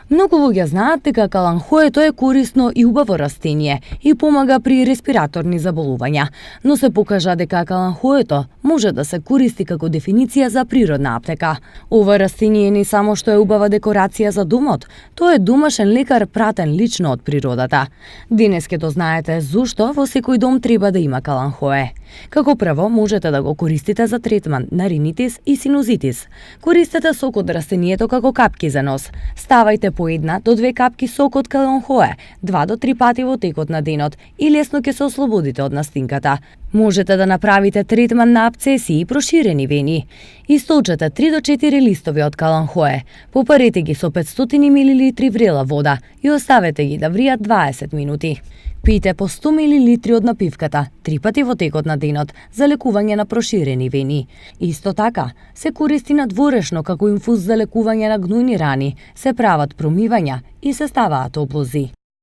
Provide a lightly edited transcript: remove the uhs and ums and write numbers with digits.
Многу луѓе знаат дека каланхоето е корисно и убаво растение и помага при респираторни заболувања, но се покажа дека каланхоето може да се користи како дефиниција за природна аптека. Ова растение не само што е убава декорација за домот, тоа е домашен лекар пратен лично од природата. Денес ќе дознаете зошто во секој дом треба да има каланхое. Како прво, можете да го користите за третман на ринитис и синузитис. Користете сок од растението како капки за нос. Ставајте по 1 до 2 капки сок од каланхое 2 до 3 пати во текот на денот и лесно ќе се ослободите од настинката. Можете да направите третман на апцеси и проширени вени. Истолчете 3 до 4 листови од каланхое. Попарете ги со 500 мл врела вода и оставете ги да вријат 20 минути. Пијте по 100 мл од напивката 3 пати во текот на денот за лекување на проширени вени. Исто така, се користи надворешно како инфуз за лекување на гнојни рани, се прават промивања и се ставаат облози.